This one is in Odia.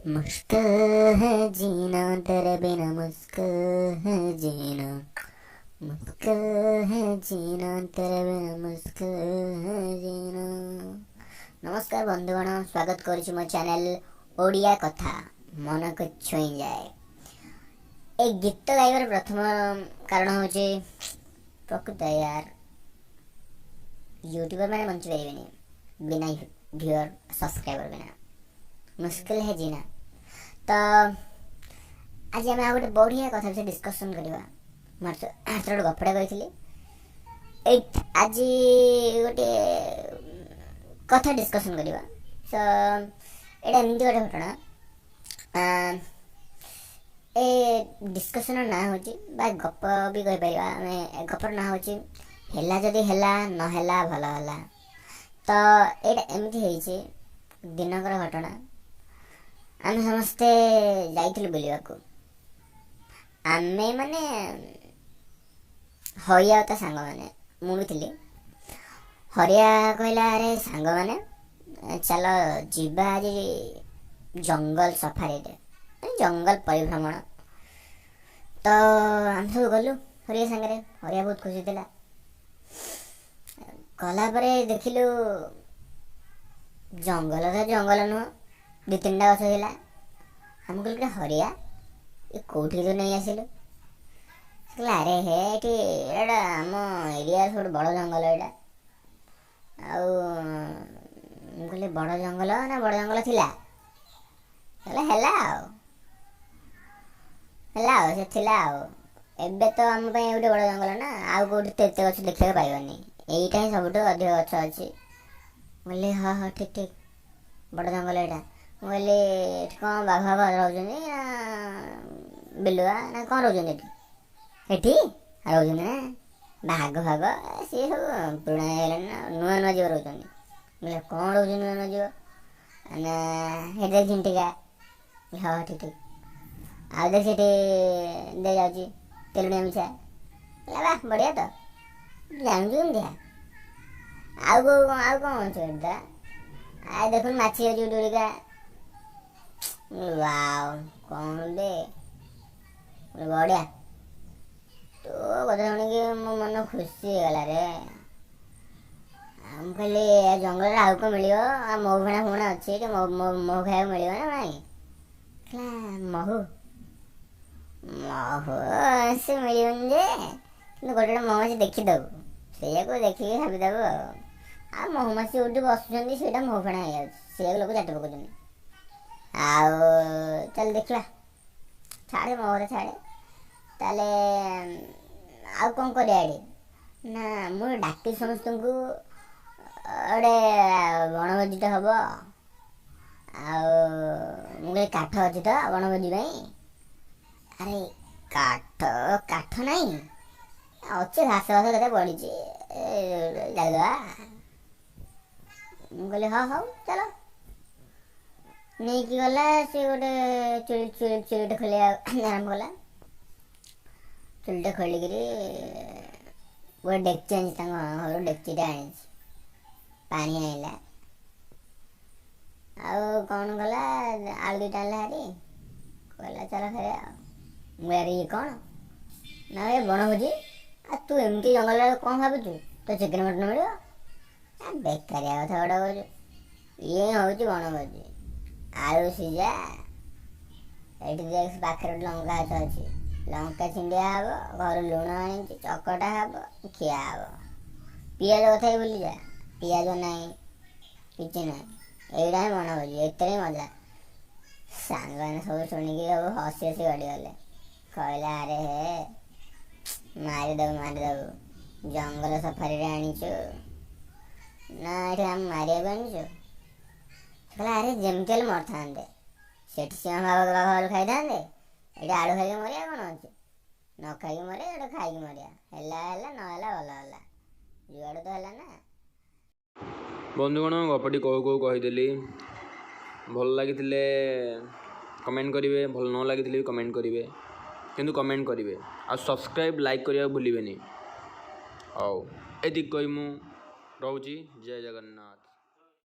मुश्किल है जीना तेरे बिना, मुश्किल है जीना, मुश्किल है जीना तेरे बिना, मुश्किल है जीना। ନମସ୍କାର ବନ୍ଧୁଗଣ, ସ୍ୱାଗତ କରୁଛି ମୋ ଚ୍ୟାନେଲ ଓଡ଼ିଆ କଥା ମନକୁ ଛୁଇଁଯାଏ। ଏ ଗୀତ ଗାଇବାର ପ୍ରଥମ କାରଣ ହେଉଛି, ପ୍ରକୃତ ୟାର ୟୁଟ୍ୟୁବର ମାନେ ବଞ୍ଚିପାରିବେନି ବିନା ଭିଉଅର ସବସ୍କ୍ରାଇବର ବିନା। मुश्किल है जीना। ତ ଆଜି ଆମେ ଆଉ ଗୋଟେ ବଢ଼ିଆ କଥା ବିଷୟରେ ଡିସ୍କସନ୍ କରିବା। ମୁଁ ଆରଥର ଗୋଟେ ଗପଟା କହିଥିଲି, ଏଇ ଆଜି ଗୋଟେ କଥା ଡିସ୍କସନ୍ କରିବା। ତ ଏଇଟା ଏମିତି ଗୋଟେ ଘଟଣା। ଏ ଡିସ୍କସନ୍ର ନାଁ ହେଉଛି ବା ଗପ ବି କହିପାରିବା ଆମେ, ଗପର ନାଁ ହେଉଛି "ହେଲା ଯଦି ହେଲା, ନହେଲା ଭଲ ହେଲା"। ତ ଏଇଟା ଏମିତି ହେଇଛି, ଦିନକର ଘଟଣା। ଆମେ ସମସ୍ତେ ଯାଇଥିଲୁ ବୁଲିବାକୁ। ଆମେ ମାନେ ହରିଆ ଆଉ ତା ସାଙ୍ଗମାନେ, ମୁଁ ବି ଥିଲି। ହରିଆ କହିଲା, "ଆରେ ସାଙ୍ଗମାନେ, ଚାଲ ଯିବା ଆଜି ଜଙ୍ଗଲ ସଫାରିରେ, ଜଙ୍ଗଲ ପରିଭ୍ରମଣ।" ତ ଆମେ ସବୁ ଗଲୁ ହରିଆ ସାଙ୍ଗରେ। ହରିଆ ବହୁତ ଖୁସି ଥିଲା। ଗଲା ପରେ ଦେଖିଲୁ ଜଙ୍ଗଲ ତ ଜଙ୍ଗଲ ନୁହଁ, ଦୁଇ ତିନିଟା ଗଛ ଥିଲା। ଆମେ କହିଲୁ, "କିରେ ହରିଆ, ଏ କେଉଁଠିକି ତୁ ନେଇ ଆସିଲୁ?" ସେ କହିଲା, "ଆରେ ହେ, ଏଠି ଏଇଟା ଆମ ଏରିଆର ସବୁଠୁ ବଡ଼ ଜଙ୍ଗଲ ଏଇଟା।" ଆଉ ମୁଁ କହିଲି, "ବଡ଼ ଜଙ୍ଗଲ ନା ବଡ଼ ଜଙ୍ଗଲ ଥିଲା?" କହିଲା, "ହେଲା ଆଉ, ହେଲା ଆଉ, ସେ ଥିଲା ଆଉ। ଏବେ ତ ଆମ ପାଇଁ ଗୋଟେ ବଡ଼ ଜଙ୍ଗଲ ନା, ଆଉ କେଉଁଠି ତ ଏତେ ଗଛ ଦେଖିବାକୁ ପାଇବନି। ଏଇଟା ହିଁ ସବୁଠୁ ଅଧିକ ଗଛ ଅଛି।" ମୁଁ କହିଲି, "ହଁ ହଁ, ଠିକ୍ ଠିକ୍, ବଡ଼ ଜଙ୍ଗଲ ଏଇଟା।" ମୁଁ କହିଲି, "ଏଠି କ'ଣ ବାଘ ଫାଘ ରହୁଛନ୍ତି ନା ବିଲୁଆ ନା କ'ଣ ରହୁଛନ୍ତି ଏଠି?" "ଏଠି ରହୁଛନ୍ତି ନା ବାଘ ଫାଘ, ସିଏ ସବୁ ପୁରୁଣା ହେଇଗଲାଣି ନା, ନୂଆ ନୂଆ ଜୀବ ରହୁଛନ୍ତି।" ମୁଁ କହିଲି, "କ'ଣ ରହୁଛନ୍ତି ନୂଆ ନୂଆ ଜୀବ?" ନା, "ସେଠି ଦେଖ ଝିଣ୍ଟିକା।" "ହଁ, ଠିକ୍ ଠିକ୍। ଆଉ ଦେଖ, ସେଠି ଦେଇ ଯାଉଛି ତେଲୁଣିଆ ମିଛା।" କହିଲା, "ବା, ବଢ଼ିଆ ତ, ଜାଣୁଛୁ କେମିତିଆ? ଆଉ କେଉଁ, ଆଉ କ'ଣ ଅଛି ଏଠି ତ? ଆଉ ଦେଖୁନୁ, ମାଛି ଅଛି ଉଡ଼ି ଉଡ଼ିକା।" ୱାଓ, କ'ଣ ବେ, ବଢ଼ିଆ, ତୋ କଥା ଶୁଣିକି ମୋ ମନ ଖୁସି ହେଇଗଲା ରେ। ଆଉ ମୁଁ କହିଲି, "ଏ ଜଙ୍ଗଲରେ ଆଉ କ'ଣ ମିଳିବ? ଆଉ ମହୁ ଫଣା ଫଣା ଅଛି ଏଠି? ମହୁ ଖାଇବାକୁ ମିଳିବ ନା ନାଇଁ?" କହିଲା, "ମହୁ ମହୁ ସେ ମିଳିବନି ଯେ, କିନ୍ତୁ ଗୋଟେ ଗୋଟେ ମହୁମାଛି ଦେଖିଦେବୁ, ସେଇଆକୁ ଦେଖିକି ଭାବିଦେବୁ। ଆଉ ଆଉ ମହୁମାଛି ଯୋଉଠି ବସୁଛନ୍ତି, ସେଇଟା ମହୁ ଫେଣା ହେଇଯାଉଛି, ସେଇଆକୁ ଲୋକ ଚାଟି ପକାଉଛନ୍ତି। ଆଉ ଚାଲ ଦେଖିବା। ଛାଡ଼େ, ମୋ କଥା ଛାଡ଼େ। ତାହେଲେ ଆଉ କ'ଣ କରିବା ଏଠି?" ନା, ମୁଁ ଡାକି ସମସ୍ତଙ୍କୁ, ଗୋଟେ ବଣଭୋଜିଟେ ହବ। ଆଉ ମୁଁ କହିଲି, "କାଠ ଅଛି ତ ବଣଭୋଜି ପାଇଁ?" "ଆରେ କାଠ, କାଠ ନାହିଁ, ଅଛି ଘାସ ଫାସ କେତେ ପଡ଼ିଛି, ଜାଳିଦେବା।" ମୁଁ କହିଲି, "ହଁ, ହଉ ଚାଲ।" ନେଇକି ଗଲା ସେ ଗୋଟେ ଚୁଲି, ଚୁଲିଟେ ଖୋଲିବା ଆରମ୍ଭ କଲା। ଚୁଲିଟେ ଖୋଲିକିରି ଗୋଟେ ଡେକ୍ଚି ଆଣିଛି, ତାଙ୍କ ଘରୁ ଡେକ୍ଚିଟା ଆଣିଛି, ପାଣି ଆଣିଲା। ଆଉ କ'ଣ କଲା, ଆଳୁ ଦୁଇଟା ଆଣିଲା ହାରି, କହିଲା, "ଚାଲ ଖାଇବା।" ଆଉ ମୁଁ, "ଆରେ, ଇଏ କ'ଣ?" ନା, "ଏ ବଣଭୋଜି। ଆଉ ତୁ ଏମିତି ଜଙ୍ଗଲରେ କ'ଣ ଭାବୁଛୁ, ତ ଚିକେନ୍ ମଟନ୍ ମିଳିବ? ବେକାରିଆ କଥା ଗୋଟେ କହୁଛୁ। ଇଏ ହେଉଛି ବଣଭୋଜି। ଆଳୁ ସିଝା, ଏଠି ଦେଖ, ପାଖରେ ଗୋଟେ ଲଙ୍କା ଗଛ ଅଛି, ଲଙ୍କା ଛିଣ୍ଡିଆ ହବ, ଘରୁ ଲୁଣ ଆଣିଛି, ଚକଟା ହବ, ଖିଆ ହବ। ପିଆଜ କଥା ବି ଭୁଲିଯା, ପିଆଜ ନାହିଁ, କିଛି ନାହିଁ। ଏଇଟା ହିଁ ବଣଭୋଜି, ଏଥିରେ ହିଁ ମଜା।" ସାଙ୍ଗମାନେ ସବୁ ଶୁଣିକି ସବୁ ହସି ହସି ଗଡ଼ିଗଲେ। କହିଲା, "ଆରେ ହେ, ମାରିଦେବୁ, ମାରିଦେବୁ। ଜଙ୍ଗଲ ସଫାରିରେ ଆଣିଛୁ ନା ଏଠି ଆମେ ମାରିବାକୁ ଆଣିଛୁ?" କହିଲା, "ଆରେ, ଯେମିତି ହେଲେ ମରିଥାନ୍ତେ। ସେଠି ସିଂହ ବାଘ ବାଘ ଭାଲୁ ଖାଇଥାନ୍ତେ, ଏଠି ଆଳୁ ଖାଇକି ମରିବା, କ'ଣ ଅଛି? ନ ଖାଇକି ମରିବା, ଏଠି ଖାଇକି ମରିବା। ହେଲା ହେଲା, ନହେଲା ଭଲ ହେଲା, ଯୁଆଡ଼ୁ ତ ହେଲା ନା।" ବନ୍ଧୁଗଣ, ଗପଟି କହୁ କହୁ କହିଦେଲି। ଭଲ ଲାଗିଥିଲେ କମେଣ୍ଟ କରିବେ, ଭଲ ନ ଲାଗିଥିଲେ ବି କମେଣ୍ଟ କରିବେ, କିନ୍ତୁ କମେଣ୍ଟ କରିବେ। ଆଉ ସବସ୍କ୍ରାଇବ୍, ଲାଇକ୍ କରିବାକୁ ଭୁଲିବେନି। ହଉ, ଏତିକି କହି ମୁଁ ରହୁଛି। ଜୟ ଜଗନ୍ନାଥ।